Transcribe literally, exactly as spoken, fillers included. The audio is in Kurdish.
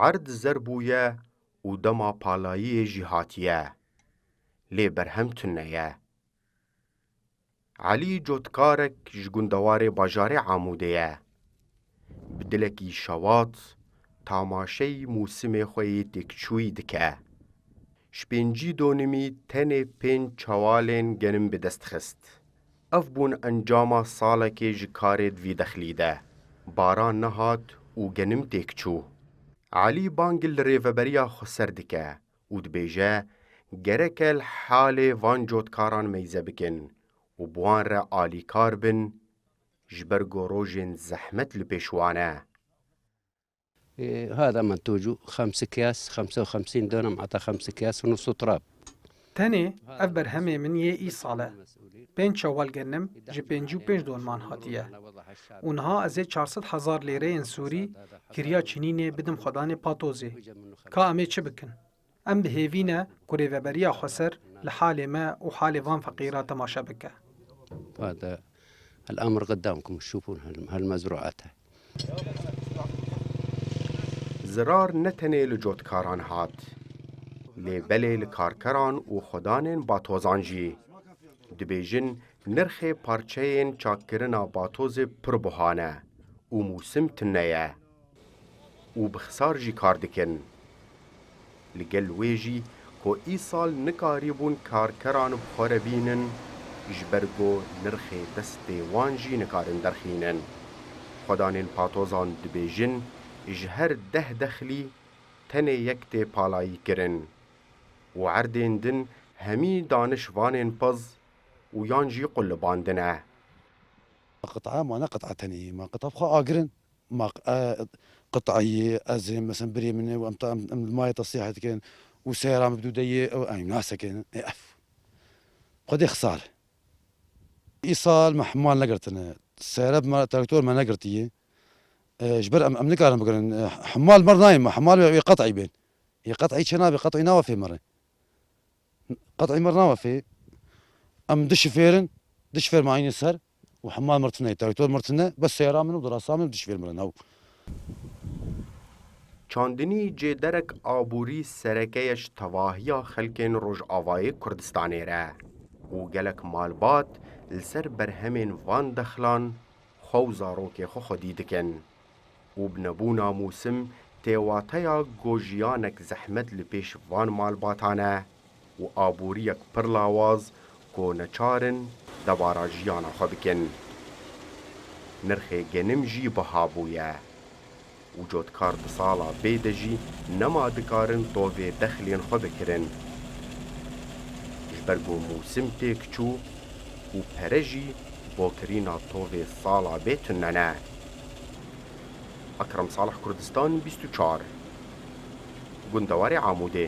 Erd zer bûye û dema palayiyê jî hatiye. Lê berhem tune ye. Elî cotkarek ji gundewarê bajarê Amûdê ye. Bi dilekî şewat tamaşeyî mûsimê xwe yê têkçûyî dike. Ji pêncî donimî tenê pênc çewalên genim bi dest xist. Ev bûn encama salekê ji karê di vî dexlî de. Baran nehat û genim têk çû. Elî bang li rêveberiya xweser dike û dibêje, gereke li halê van cotkaran meyze bikin û bi wan re alîkar bin, ji ber ku rojên zehmet li pêş wan e. إيه، هذا منتوجه خمس أكياس، خمسة وخمسين دونم عطى خمس أكياس ونص تراب. Tenê ev berhemê min yê îsal e. Pênc çewal genim ji pêncî û pênc donman hatiye. Û niha ez ê çar sed hezar lêreyên Sûrî kiriya çînînê bidim xwedanê Patozê. Ka em ê çi bikin? Em bi hêvî ne ku Rêveberiya Xweser li halê me û halê van feqîra temaşe bike. هذا الأمر قدامكم، تشوفون هال-، هالمزروعات هاي. Zirar ne tenê li cotkaran hat, lê belê li karkeran û xwedanên batozan jî. Dibêjin nirxê parçeyên çakkirina batozê pir buha ne û mûsim tune ye û bi xisar jî kar dikin. Li gel wê jî ku îsal nikarîbûn karkeran bi xwe re bînin, ji ber ku nirxê destê wan jî nikarin derxînin. Xwedanên patozan dibêjin, ji her deh dexlî tenê yek tê palayî kirin û erdên din hemî daniş vanên piz û yan jî qulibandine. قطعة ما قطعة تانية، ما قطعة بخو آجرن، ما ق-، آه، قطعية أزم مثلًا بري مني وأم ت-، أم، أم الماي تصيحة كان وسيارة مبدودية أو أي ناسا كان، إيه، أف. خدي خسارة. إيصال ما حمال نقرتنا، سيارة ما تراكتور ما نقرتيه. آه، جبر أم، أم نقارن بقرن، آه، حمال مر نايم، حمال قطعي بين. يقطعي شنابي، قطعي نوافي مرة. قطعي مر نوافي. أم دش فيرن، دش فير معيني سر، وحمال مرتنا، تراكتور مرتنا، بس سيارة منه ودراسة منه ودش فير مرن هو. Çandinî cêderek aborî sereke ye ji tevahiya xelkên Rojavayê Kurdistanê re û gelek malbat li ser berhemên van dexlan xwe û zarokê xwe xwedî dikin û bi nebûna mûsim tê wateya ku jiyanek zehmet li pêş van malbatan e û aboriyek pir lawaz ku neçar in debara jiyana xwe bikin. Nirxê genim jî biha bûye û cotkar di sala bê de jî nema dikarin tovê dexlên xwe bikirin. Ji ber ku mûsim têk çû û pere jî bo kirîna tovê sala bê tune ne. Ekrem Salih, Kurdistan bîst û çar, Gundewarê Amûdê.